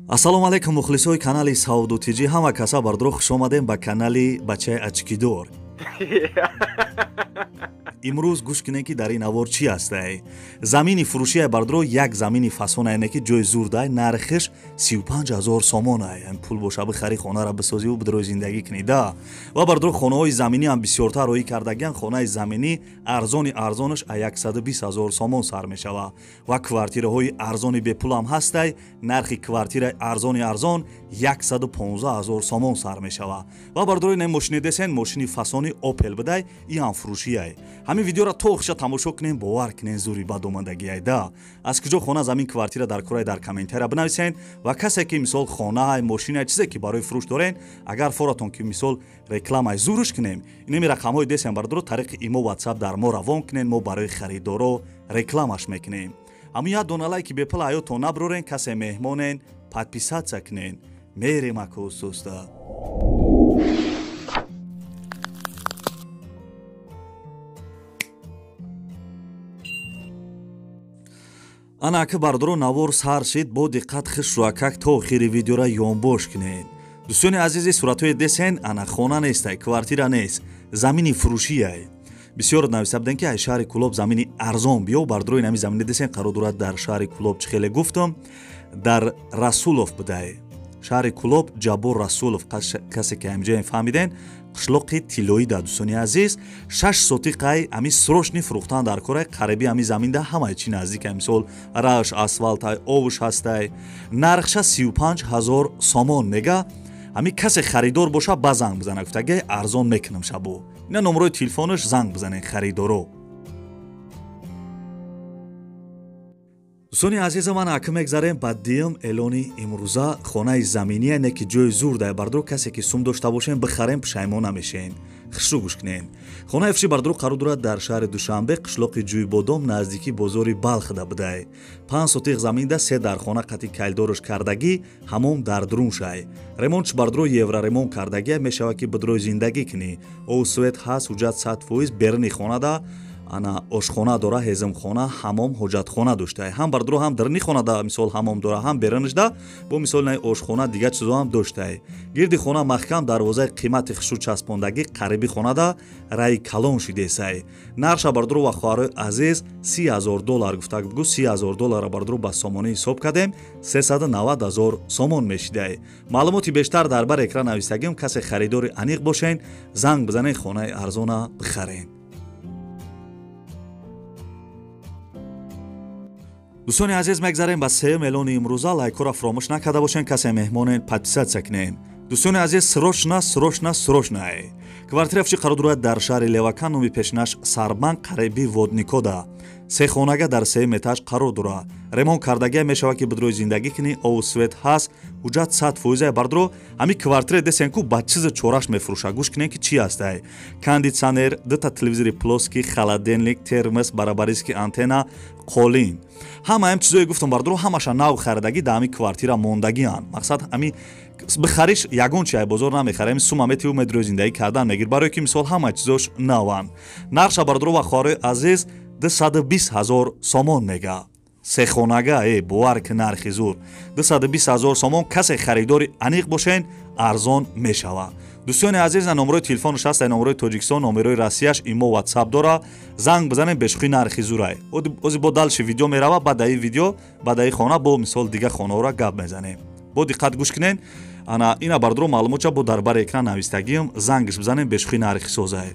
Ассалому алайкум, мухлисои канали Савдо ТЖ. Ҳама каса бардро хуш омадем ба канали Бачаи Ачкидор. Имрӯз гӯш кунем, ки дар ин навор чӣ ҳастай. Замини фурӯшия бардро, як замини фасонае, не ки ҷои зурдай, нархиш 35 000 сомонай. Пул боша, бихари, хонара бисозиву бидрои зиндагӣ кунӣ да. Ва бардро, хонаҳои заминӣ ҳам бисёртар роӣ кардагиан. Хонаи заминӣ арзони арзонаш а 120 000 сомон сар мешава ва квартираҳои арзони бепул ҳам ҳастай. Нархи квартираи арзони арзон 115 000 сомон сар мешава. Ва бардрои, не мошини десен, мошини фасони Опел бидай, и ҳам фурӯшияй. Ҳамин видеоро то охиша тамошо кунем, бовар кунен, зури бад омадагиай да. Аз куҷо хона, замин, квартира дар кораи, дар комментария бинависен. Ва касе ки мисол хонаай, мошинай, чизе ки барои фурӯш дорен, агар форатон ки мисол рекламаи зурш кунем, инами рақамҳои десен, бардоро, тариқи имо, Ватсап дар мо равон кунен, мо барои харидоро рекламаш мекунем. Ҳамин як дона лайки бепул ҳаётон наброрен. Касе меҳмонен, подписаться кунен. Мерем акӯсуста. Ана ака, бардоро, навор сар шид. Бо диққат хишрӯакак то охири видеора ёнбош кунед. Дӯстони азизи, суратҳои десен, ана хона нестай, квартира нест, замини фурӯшияй. Бисёр нависта будем, ки ай шаҳри Кулоб замини арзон биё. Бардорои, нами замини десен қарор дорад дар шаҳри Кулоб. Чӣ хеле гуфтам, дар Расулов будай, шаҳри Кулоб, Ҷаббор Расулов. Касе ки ҳамҷоем, фаҳмиден, қишлоқи Тиллоӣ да. Дӯстони азиз, 6 сотиқай ами срочный фурӯхтан дар корай. Қариби ами заминда ҳамаи чи наздика, мисол раш асфалтай, овуш ҳастай. Нархша 35 000 сомон мега. Ами касе харидор боша, ба занг бизана, гуфтагай, арзон мекунам шабо. Ина номерои телефонаш, занг бизанен харидоро. Дӯстони азиза, ман ака мегзарем ба дуюм эълони имрӯза. Хонаи заминия, не ки ҷои зур дай. Бардоро, касе ки сум дошта бошем, бихарем, пушаймон намешем. Хушрӯ гӯш кунем. Хонаи фурӯши, бардоро, қарор дорад дар шаҳри Душанбе, қишлоқи Ҷӯйбодом, наздикӣ бозори Балхда будай. 5 сотиқ заминда се дархона қати калидорш кардагӣ, ҳамом дар дуруншай. Ремонтш, бардоро, евроремонт кардагия, мешавад ки бидрои зиндагӣ кунӣ. Ов, свет ҳаст, ҳуҷҷат 100%. Беруни хонада ана ошхона дора, ҳезимхона, ҳамом, ҳоҷатхона дошта. Ҳам, бардоро, ҳам даруни хонада мисол ҳамом дора, ҳам берунашда бо мисол наи ошхона, дигар чизо ҳам доштай. Гирди хона маҳкам, дарвозаи қимати хушрӯ часпондагӣ, қариби хонада раи калон шидесай. Нарша, бардоро ва хоҳарои азиз, 30 000 доллар гуфта бугу. 30 000 доллара, бардоро, ба сомонӣ ҳисоб кардем, 390 000 сомон мешидай. Маълумоти бештар дар бар экран навистагим. Касе харидори аниқ бошен, занг бизанед, хонаи арзона бихарен. Дӯстони азиз, мегзарем ба сеюм эълони имрӯза. Лайкҳоро фаромӯш накарда бошен. Касе меҳмонен, подписаться кунем. Дӯстони азиз, срочно, срочно, срочно квартира фурӯшӣ қарор дорад дар шаҳри Левакан, номи пешинаш Сарбанк, қариби Водникода. Се хонага дар сеюм этаж қарор дорад. Ремонт кардагия, мешавад ки бидрои зиндагӣ кунӣ. Ову свет ҳаст, ҳуҷҷат 100%. Бардоро, ҳамин квартира десен ку ба чизи чораш мефурӯша. Гӯш кунем, ки чӣ ҳастай: кондитсионер, дута телевизори плоский, холодильник, термос, барабариски антенна, қолин. Ҳама ҳам чизое гуфтам, бардоро, ҳамаша нав харидагӣ, дар ҳамин квартира мондагианд. Мақсад, ҳамин бихариш, ягон чи ай бозор намехарем, сума метиву медрои зиндагӣ кардан мегир, барое ки мисол ҳама чизош наванд. Нарша, бардоро ва хоҳарои азиз, 220 000 сомон мега. Сехонага, бовар ки, нархи зур, 220 000 сомон. Касе харидори аниқ бошен, арзон мешавад. Дӯстони азиз, на номерои телефонаш ҳаст, номерои Тоҷикистон, номерои Россияш, имо, Ватсап дора, занг бизанем. Бешухӣ, нархи зурай. Ози бо дальше видео мерава. Баъдаи видео, баъдаи хона бо мисол дига хонаҳоро гап мезанем. Бо диққат гӯш кунен. Ана ина, бардоро, маълумотча бо дар бари экран навистагиам, зангш бизанем. Бешухӣ, нархи созай.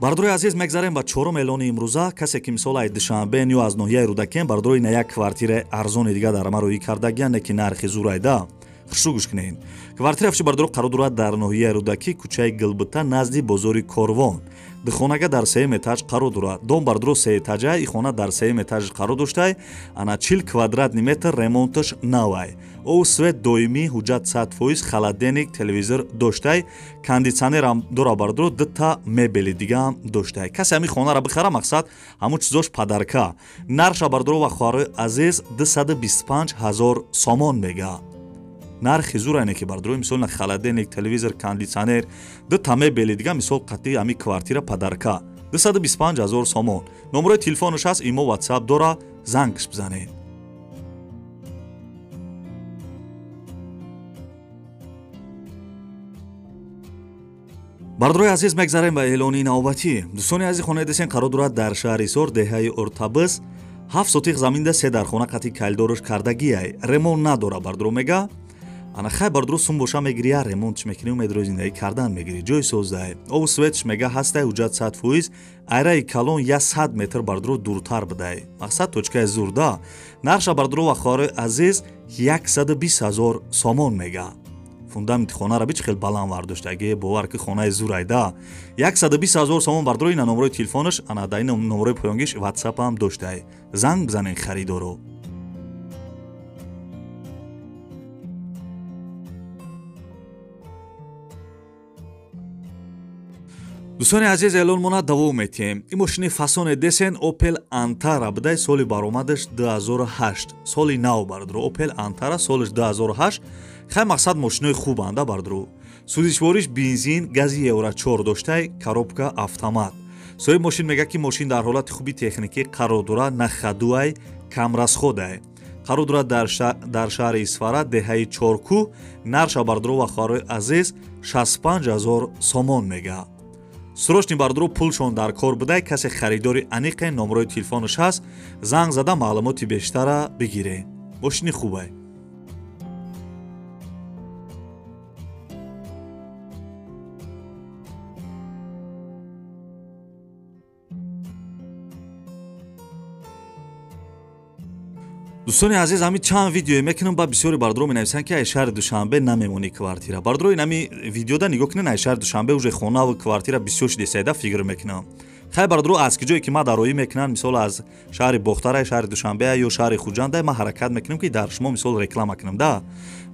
Бардорои азиз, мегзарем ба чорум эълони имрӯза. Касе ки мисол ай Душанбен ё аз ноҳияи Рӯдакем, бардорои, на як квартираи арзони дига дар ма рӯӣ кардагия, не ки нархи зурайда. Хушрӯ гӯш кунед. Квартира фиши бардоро қарор дорад дар ноҳияи Рӯдакӣ, кӯчаи Гилбита, назди бозори Корвон. Духонага дар сеюм этаж қарор дорад. Дом бардоро се этажа, и хона дар сеюм этаж қарор доштай. Ана 40 квадратный метр, ремонташ навай. Ов, свет доимӣ, ҳуҷҷат 100%, холодильник, телевизор доштай, кондитсионерам дора бардоро, дута мебели дигаам доштай. Касе ҳамин хонара бихара, мақсад ҳамун чизош подарка. Нарша бардоро ва хоҳарои азиз 225 000 сомон мега. Нархи зур айне ки бардоро, мисол на холодильник, телевизор, кондитсионер, дута мебели дига, мисол қатъи ҳамин квартира подарка. 225 000 сомон. Номерои телефонаш ҳаст, имо, WhatsApp дора, зангш бизанед. Бардорои азиз, мегзарем ба эълони навбатӣ. Дӯстони азиз, хонаи десен қарор дорад дар шаҳри Ҳисор, деҳаи Ортабыз, 7 сотиқ заминда, се дархона қатъи калидораш кардагиай. Ремонт надора бардоро мега. Ана хай бардоро, сум боша мегирӣ, ремонтш мекунӣ, умедро зиндагӣ кардан мегирӣ. Ҷои создай. Обу светш мега ҳастай, ҳуҷҷат 100%, айраи калон 100 метр бардоро дуртар бидай. Мақсад точкаи зурда. Нарша бардоро ва хоҳарои азиз 120 000 сомон мега. Фундаменти хонара бич хел баланд вардоштаги, бовар ки хонаи зурайда. 120 000 сомон бардоро, ина номерои телефонаш, ана дар ин номерои поёнгиш WhatsApp ҳам доштай. Занг бизанед харидоро. Дӯстони азиз, эълонмона давом метиҳем. Ин мошини фасоне десен Opel Antara бидай, соли баромадаш 2008, соли нав бардоро. Opel Antara солиш 2008. Хай мақсад мошинои хубанда бардоро. Сӯзишвориш бензин, гази Евро 4 доштай, коробка автомат. Соҳиби мошин мега ки мошин дар ҳолати хуби техникӣ қарор дорад, на ходуай, камрасходай. Қарор дорад дар шаҳри Исфара, деҳаи Чоркӯҳ. Нарша бардоро ва хоҳарои азиз 65 000 сомон мега. Срочный бардоро, пулшон дар кор будай, касе харидори аниқе, номерои телефонаш ҳаст, занг зада маълумоти бештара бигиред. Мошини хубай. Дӯстони азиз, ҳамин чанд видеое мекунам, ба бисёри бардоро менависанд ки ай шаҳри Душанбе намемонӣ квартира. Бардоро, ин ҳами видеода нигоҳ кунед, ай шаҳри Душанбе уже хонаву квартира бисёр шидесайда фикр мекунам. Хай бардоро, аз ки ҷое ки ма дароӣ мекунам, мисол аз шаҳри Бохтара, шаҳри Душанбе ё шаҳри Хуҷанда, ман ҳаракат мекунам ки дар шумо мисол реклама кунам да.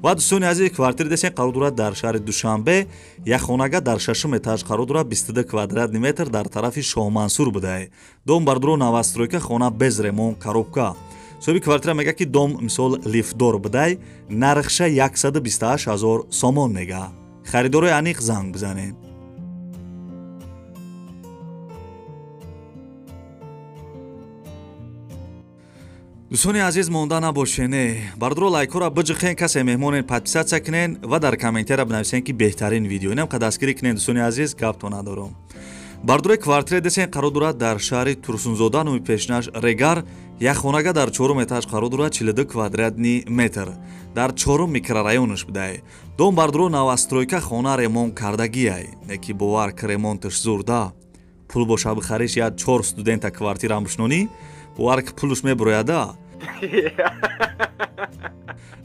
Ва дӯстони азиз, квартира десен қарор дорад дар шаҳри Душанбе, як хонага дар шашум этаж қарор дорад, 22 квадратный метр, дар тарафи Шоҳмансур будай. Дом бардоро новостройка, хона без ремонт, коробка. Соҳиби квартира мега ки дом мисол лифтдор будай, нархша 128 000 сомон мега. Харидорои аниқ занг бизанед. Дӯстони азиз, монда набошене. Бардоро, лайкҳоро биҷиқен, касе меҳмонен подписаться кунен ва дар комментария бинависен ки беҳтарин видео. Инам дастгирӣ кунен дӯстони азиз, гапто надорам. Бардорои, квартира десен қарор дорад дар шаҳри Турсунзода, номи пешинаш Регар, як хонага дар чорум этаж қарор дорад, 42 квадратный метр. Дар чорум микрорайонаш будай. Дом бардоро новостройка, хона ремонт кардагиай. Неки бовар ки ремонташ зурда. Пул боша бихариш, я чор студента квартира бишнонӣ, бовар ки пулш мебурояда.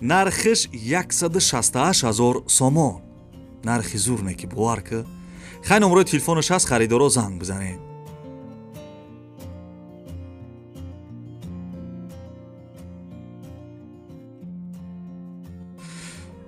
Нархиш 168 000 сомон. Нархи зур неки бовар ки. Хай номерои телефонаш ҳаст, харидоро занг бизанед.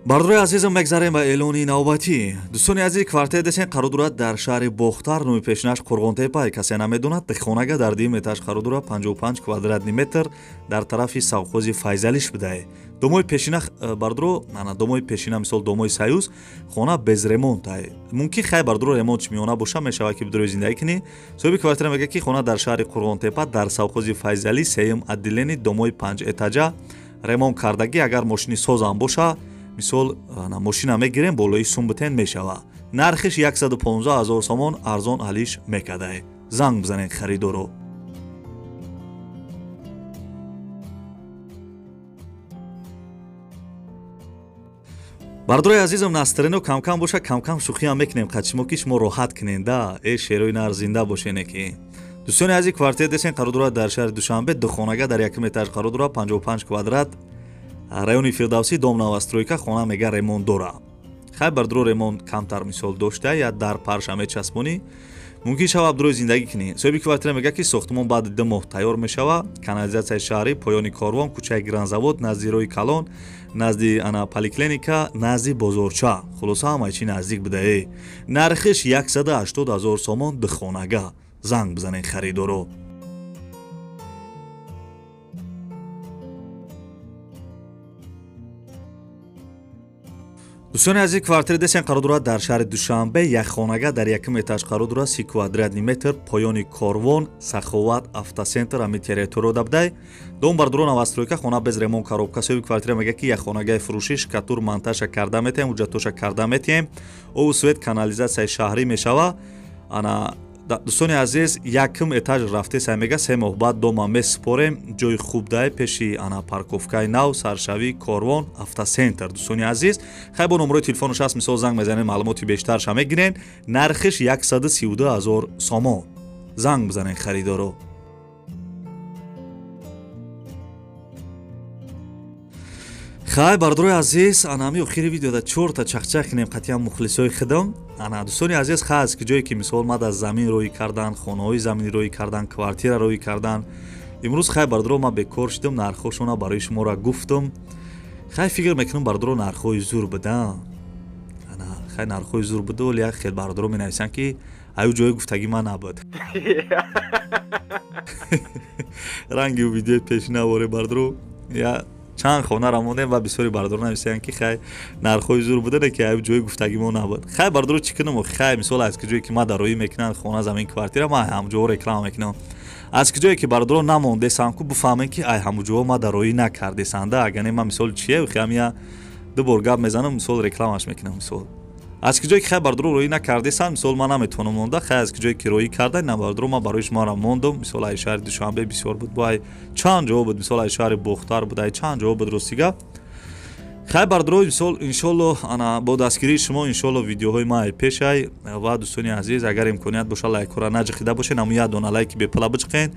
Бардорои азизам, мегзарем ба эълони навбатӣ. Дӯстони азиз, квартира десен қарор дорад дар шаҳри Бохтар, номи пешинаш Қурғонтепа, касе намедонад, хонага дар дуюм этаж қарор дорад, 55 квадратный метр, дар тарафи совхози Файзалиш будай. Домои пешина бардоро, ана домои пешина, мисол домои Союз, хона без ремонтай. Мумкин хай бардоро ремонтш миёна боша, мешавад ки бидури зиндагӣ кунӣ. Соҳиби квартира мегӯяд ки хона дар шаҳри Қурғонтепа, дар совхози Файзалӣ, сеюм отделение, домои панҷ этажа, ремонт кардагӣ, агар мошини созам боша, мисол мошина мегирем, болои сум битен мешава. Нархиш 115 000 сомон, арзон алиш мекадай. Занг бизанед харидоро. Бардорои азизам, настроение камкам боша, камкам шӯхиам мекунем қачимо ки шумо роҳат кунен да, э шерои нар зинда бошене ки. Дӯстони азиз, квартира десен қарор дорад дар шаҳри Душанбе, духонага дар якум этаж қарор дорад, 55 квадрат. Райони Фирдавсӣ, дом новостройка, хона мега ремонт дора. Хай бардро ремонт камтар мисол дошта, я дар парша мечаспонӣ, мумкин шава абдурӯи зиндагӣ кунӣ. Соҳиби квартира мега ки сохтмон баъди 2 моҳ тайёр мешава. Канализатсияи шаҳрӣ, поёни корвон, кӯчаи Гранзавод, назди роҳи калон, назди ана поликлиника, назди бозорча. Хулоса ҳамаи чи наздик будае. Нархиш 180 000 сомон, духонага. Занг бизанед харидоро. Дӯстони азиз, квартира десен қарор дорад дар шаҳри Душанбе, як хонага дар якум этаж қарор дорад, 30 квадратный метр, поёни корвон, Саховат автоцентр, ҳамин территория дабдай. Дом бардуро новостройка, хона без ремонт, коробка. Соҳиби квартира мегӯяд ки як хонагаи фурӯшӣ, шкатур монтажа карда метиҳем, ҳуҷҷатоша карда метиҳем, обу свет, канализатсияи шаҳрӣ мешава. Ана дӯстони азиз, якум этаж рафтеса мега, 3 моҳ баъд дома месупорем, ҷои хуб дай, пеши ана парковкаи нав, саршавии корвон, автоцентр. Дӯстони азиз, хай бо номерои телефонаш аст, мисол занг мезанед, маълумоти бештарша мегирен. Нархиш 132 000 сомон. Занг бизанед харидоро. Хай бардорои азиз, ана ҳами охири видеода чорта чахчах кунем қатъиян мухлисои худам. Ана дӯстони азиз, хай аз ки ҷое ки мисол мад аз замин роҳӣ кардан, хонаҳои заминӣ роҳӣ кардан, квартира роҳӣ кардан, имрӯз хай бардоро ман бекор шудам, нархҳошона барои шуморо гуфтам. Хай фикр мекунам бардоро нархҳои зур буда. Ана хай нархҳои зур буда, вале як хел бардоро менависанд ки аю ҷои гуфтагӣ ман набуд. Ранги видеои пешина воре бардоро я чанд хонара мондем ва бисёри бардоро нависиянд ки хай нархҳои зур буда, ки аю ҷои гуфтагӣ мо набуд. Хай бардоро чӣ кунам? Хай мисол аз ки ҷое ки ма дароӣ мекунанд хона, замин, квартира, ман ҳамҷоҳо реклама мекунам. Аз ки ҷое ки бардоро намондесам ку бифаҳмем ки ай ҳамҷоҳо ма дароӣ накардесанда. Агар не ман мисол чие хай я ду бор гап мезанам, мисол рекламаш мекунам. Мисол аз ки ҷое ки хай бардоро роӣ накардесанд, мисол ман наметавонам монда. Хай аз ки ҷое ки роӣ карда, на бардоро ман барои шуморо мондам. Мисол ай шаҳри Душанбе бисёр буд, бо ай чанд ҷо буд, мисол ай шаҳри Бохтар буд, ай чанд ҷо буд рости гап. Хай бардоро мисол иншолло ана бо дастгирии шумо иншолло видеоҳои ма ай пешай. Ва дӯстони азиз, агар имконият боша лайкҳоро наҷиқида бошед, наму як дона лайки бепула биҷиқен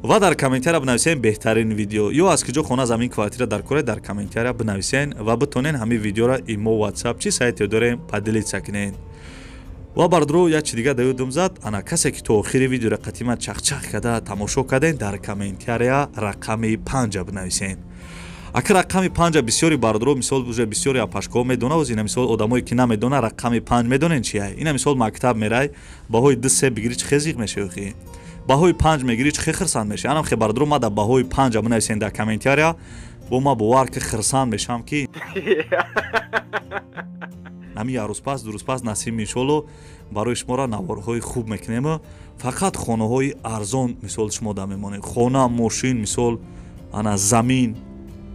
ва дар комментария бинависен беҳтарин видео ё аз куҷо хона, замин, квартира дар кора, дар комментария бинависен ва битонен ҳамин видеоро имо, WhatsApp чи сайте дорем поделиться кунен. Ва бардоро як чи дига даёдум зад, ана касе ки то охири видеоро қатима чахчах карда тамошо карден, дар комментария рақами 5 бинависен. Ака рақами 5 бисёри бардоро мисол уже бисёри апашкаҳо медона, ина мисол одамое ки намедона рақами 5 медонен чия. Ина мисол мактаб мерай, баҳои 2-3 бигирӣ чӣ хезиқ мешавӣ, баҳои 5 мегирӣ чӣ хирсанд мешавӣ. Анам хе бардоро ма дар баҳои 5 бинависен дар комментария, бо ма бовар ки хирсанд мешавам ки ҳамин як рӯз пас, ду рӯз пас насиб иншолло барои шуморо наворҳои хуб мекунем. Фақат хонаҳои арзон мисол шумо да мемонем, хона, мошин, мисол ана замин,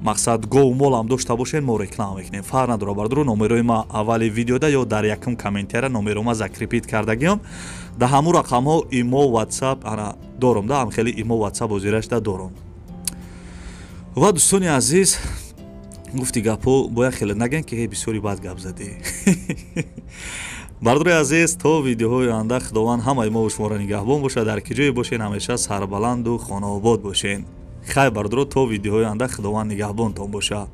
мақсад гову молам дошта бошед, мо реклама мекунем. Фарқ надора бардоро, номерои ма аввали видеода ё дар якум комментария номеро ма закрепить кардагиам. Дар ҳамун рақамҳо имо, WhatsApp ана дорам, да ҳам хеле имо, WhatsApp ҳозирашда дорам. Ва дӯстони азиз, гуфти гапҳо бояд хеле нагӯем ки ҳей бисёри бад гап задӣ. Бардори азиз, то видеоҳои оянда Худованд ҳамаи мо шуморо нигаҳбон бошад. Дар ки ҷое бошед ҳамеша сарбаланду хонаобод бошед. Хайр бардоро, то видеоҳои оянда Худованд нигаҳбонтон бошад.